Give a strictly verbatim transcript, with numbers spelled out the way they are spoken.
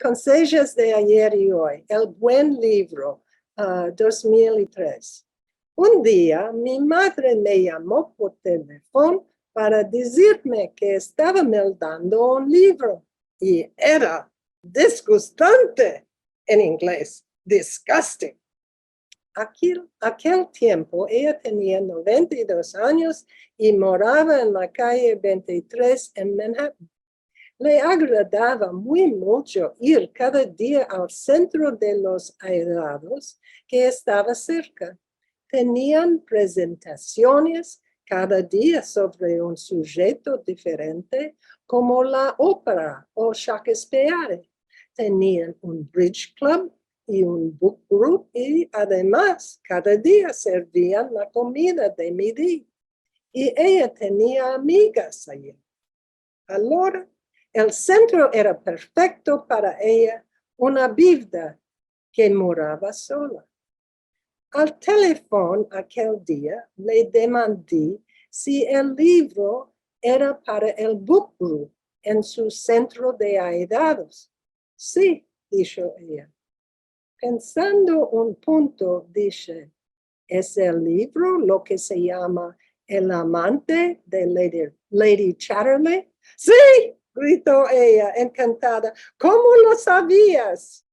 Konsejos de Ayer i Oy, El Buen Livro, ah, dos mil i tres. Un dia, mi madre me yamo por telefon para dizirme ke estava meldando un livro, i era disgustante, en inglez, disgusting. Akel, akel tiempo eya tenia noventa i dos anyos i morava en la kaye vente i tres en Manhattan. Le agradava muy mucho ir kada dia al sentro de los aedados ke estava serka. Tenian prezentasiones kada dia sovre un sujeto diferente, komo la opera o Shakespeare. Tenian un bridge club i un book group i, ademas, kada dia servian la komida de midi. I eya tenia amigas ayi. Alora, el sentro era perfekto para eya, una bivda ke morava sola. Al telefon akel dia le demandi si el livro era para el book group en su sentro de aedados. Si, disho eya. Pensando un punto, dishe, es el livro lo ke se yama El amante de Lady, Lady Chatterley? Si, grito eya, enkantada. Komo lo savias?